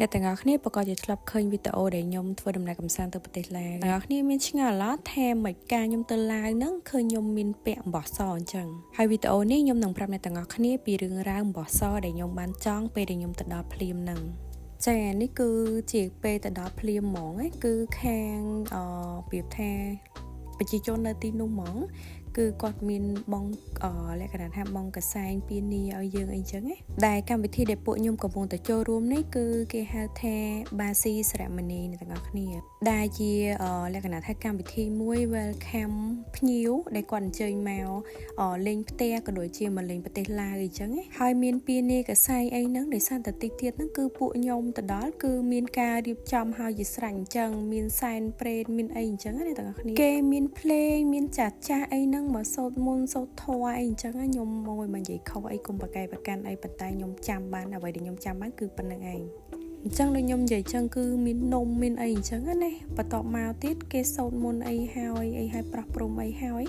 អ្នកទាំងអស់គ្នាប្រកាសជាធ្លាប់ឃើញវីដេអូដែលខ្ញុំធ្វើដំណើរកម្សាន្តទៅប្រទេសឡាវទាំងអស់គ្នាមានឆ្ងល់អត់ថាមិនការខ្ញុំទៅឡាវហ្នឹងឃើញខ្ញុំមានពាក់អំបោះសអញ្ចឹងហើយវីដេអូនេះខ្ញុំនឹងប្រាប់អ្នកទាំងអស់គ្នាពីរឿងរ៉ាវអំបោះសដែលខ្ញុំបានចង់ពេលដែលខ្ញុំទៅដល់ភ្លាមហ្នឹងចានេះគឺជាពេលទៅដល់ភ្លាមហ្មងឯងគឺខាងអប្រៀបថាប្រជាជននៅទីនោះហ្មងគឺគាត់មានបងលក្ខណៈថាបងកសែងពីនីឲ្យយើងអីចឹងណាដែលកម្មវិធីដែលពួកខ្ញុំកំពុងតែចូលរួមនេះគឺគេហៅថាបាស៊ីសារមនីអ្នកទាំងអស់គ្នាដែលជាលក្ខណៈថាកម្មវិធីមួយ welcome ភ្ញៀវដែលគាត់អញ្ជើញមកលេងផ្ទះក៏ដូចជាមកលេងប្រទេសឡាវអីចឹងណាហើយមានពៀនីកសែងអីហ្នឹងដោយសារតែតិចទៀតហ្នឹងគឺពួកខ្ញុំទៅដល់គឺមានការរៀបចំហើយជាស្រេចអញ្ចឹងមានសែនព្រេនមានអីអញ្ចឹងណាអ្នកទាំងអស់គ្នាគេមានភ្លេងមានចាស់ចាស់អីហ្នឹងមកសូត្រមន្តសូត្រធម៌អីអញ្ចឹងខ្ញុំមកមកនិយាយខុសអីកុំប្រកែប្រកាន់អីប៉ុន្តែខ្ញុំចាំបានអ្វីដែលខ្ញុំចាំបានគឺប៉ុណ្្នឹងឯងអញ្ចឹងដូចខ្ញុំនិយាយចឹងគឺមាននំមានអីអញ្ចឹងណាបន្ទាប់មកទៀតគេសូត្រមន្តអីហើយអីហើយប្រោះព្រំអីហើយ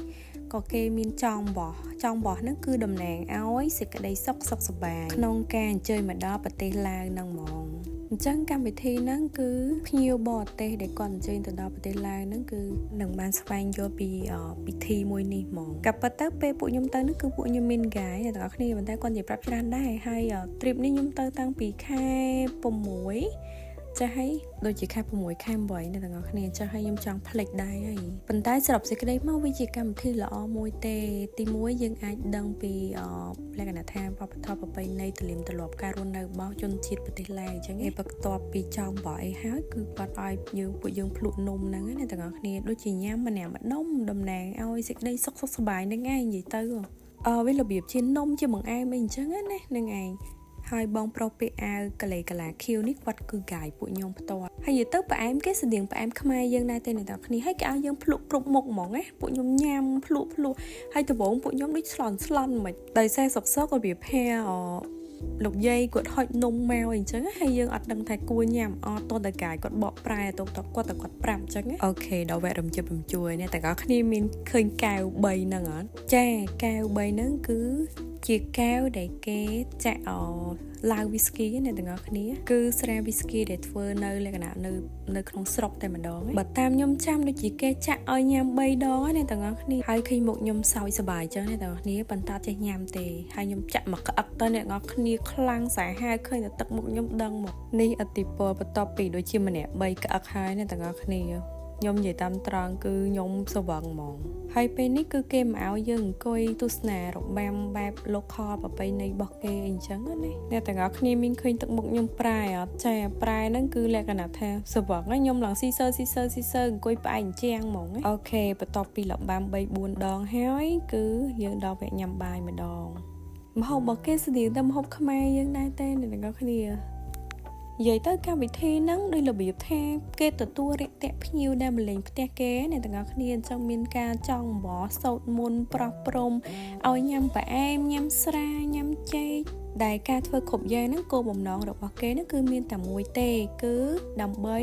ក៏គេមានចងបោះចងបោះហ្នឹងគឺតំណាងឲ្យសេចក្តីសុខសុខសប្បាយក្នុងការអញ្ជើញមកដល់ប្រទេសឡាវហ្នឹងហ្មងអញ្ចឹងកម្មវិធីហ្នឹងគឺភ្ញៀវបរទេសដែលគាត់អញ្ជើញទៅដល់ប្រទេសឡាវហ្នឹងគឺនឹងបានស្វែងយល់ពីពិធីមួយនេះហ្មងក៏ប៉ុន្តែពេលពួកខ្ញុំទៅហ្នឹងគឺពួកខ្ញុំមាន guide អ្នកទាំងអស់គ្នាប៉ុន្តែគាត់និយាយប្រាប់ច្រើនដែរហើយ trip នេះខ្ញុំទៅតាំងពីខែ6ចាស់ហើយដូចជាខែ6ខែ8អ្នកទាំងអស់គ្នាចាស់ហើយខ្ញុំចង់ភ្លេចដែរហើយប៉ុន្តែសរុបសេចក្តីមកវាជាកម្មវិធីល្អមួយទេទីមួយយើងអាចដឹងពីលក្ខណៈថាវប្បធម៌ប្រពៃណីទលៀមទលាប់ការរស់នៅរបស់ជនជាតិប្រទេសឡាវអញ្ចឹងឯងបន្ទាប់ពីចង់បោះអីហើយគឺគាត់ឲ្យយើងពួកយើងភ្លក់នំហ្នឹងណាទាំងអស់គ្នាដូចជាញ៉ាំម្នាក់ម្ដុំតំណាងឲ្យសេចក្តីសុខសុខសប្បាយហ្នឹងឯងនិយាយទៅអឺវារបៀបជានំជាបង្អែមអីអញ្ចឹងណាហ្នឹងឯងហើយបងប្រុសពាក់អាវកលេកាឡាខៀវនេះគាត់គឺ guide ពួកខ្ញុំផ្ទាល់ហើយនិយាយទៅផ្អែមគេស្តៀងផ្អែមខ្មែរយើងដែរទេអ្នកទាំងគ្នាហើយគេឲ្យយើងភ្លក់គ្រប់មុខហ្មងណាពួកខ្ញុំញ៉ាំភ្លក់ភ្លក់ហើយដំបូងពួកខ្ញុំដូចស្លន់ស្លន់មិនដោយសារសុកសុករបៀបផែអលោកយាយគាត់ហុចនំមកអីចឹងហើយយើងអត់ដឹងថាគួរញ៉ាំអត់តតែ guide គាត់បកប្រែទៅគាត់តែគាត់ប្រាប់អញ្ចឹង OK ដល់វគ្គរំជើបរំជួយនេះតែក៏គ្នាមានឃើញកែវ3ហ្នឹងអត់ចាកែវ3ហ្នឹងគឺជាកែវដែលគេចាក់អឡាវវីស្គីអ្នកទាំងអស់គ្នាគឺស្រាវីស្គីដែលធ្វើនៅលក្ខណៈនៅនៅក្នុងស្រុកតែម្ដងបើតាមខ្ញុំចាំដូចជាគេចាក់ឲ្យញ៉ាំ3ដងអ្នកទាំងអស់គ្នាហើយឃើញមុខខ្ញុំសោយសប្បាយចឹងអ្នកទាំងអស់គ្នាប៉ុន្តែចេះញ៉ាំទេហើយខ្ញុំចាក់មកក្អឹកទៅអ្នកទាំងអស់គ្នាខ្លាំងសាហាវឃើញតែទឹកមុខខ្ញុំដឹងមកនេះអតិពលបន្ទាប់ពីដូចជាម្នាក់3ក្អឹកហើយអ្នកទាំងអស់គ្នាខ្ញុំនិយាយតាមត្រង់គឺខ្ញុំស្វឹងហ្មងហើយពេលនេះគឺគេមកឲ្យយើងអង្គុយទស្សនារបាំបែប local ប្រពៃណីរបស់គេអញ្ចឹងណាអ្នកទាំងអស់គ្នាមានឃើញទឹកមុខខ្ញុំប្រែអត់ចាប្រែហ្នឹងគឺលក្ខណៈថាស្វឹងខ្ញុំឡើងស៊ីសើស៊ីសើស៊ីសើអង្គុយផ្អែកជាងហ្មង OK បន្ទាប់ពីរបាំ3 4ដងហើយគឺយើងដល់វគ្គញ៉ាំបាយម្ដងម្ហូបរបស់គេស្តៀងតែម្ហូបខ្មែរយើងដែរទេអ្នកទាំងអស់គ្នានិយាយទៅកម្មវិធីហ្នឹងដោយរបៀបថាគេទទួលរាក់ទាក់ភ្ញៀវដែលមកលេងផ្ទះគេអ្នកទាំងអស់គ្នាអញ្ចឹងមានការចង់អំបសូត្រមន្តប្រោះព្រំឲ្យញ៉ាំផ្អែមញ៉ាំស្រាញ៉ាំចេកដែលការធ្វើគ្រប់យ៉ាងហ្នឹងគោលបំណងរបស់គេហ្នឹងគឺមានតែមួយទេគឺដើម្បី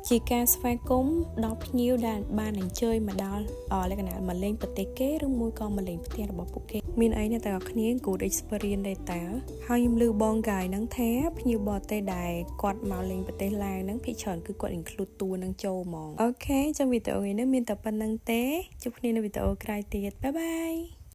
ជាការស្វាគមន៍ដល់ភ្ញៀវដែលបានអញ្ជើញមកដល់លក្ខណៈមកលេងប្រទេសគេឬមួយក៏មកលេងផ្ទះរបស់ពួកគេមានអីអ្នកទាំងអស់គ្នា good experience ដែរតើហើយខ្ញុំឮបង guide ហ្នឹងថាភ្ញៀវបរទេសដែលគាត់មកលេងប្រទេសឡាវហ្នឹងភាគច្រើនគឺគាត់ include តួនឹងចូលហ្មង OK ចឹងវីដេអូថ្ងៃនេះមានតែប៉ុណ្្នឹងទេជួបគ្នានៅវីដេអូក្រោយទៀត bye bye.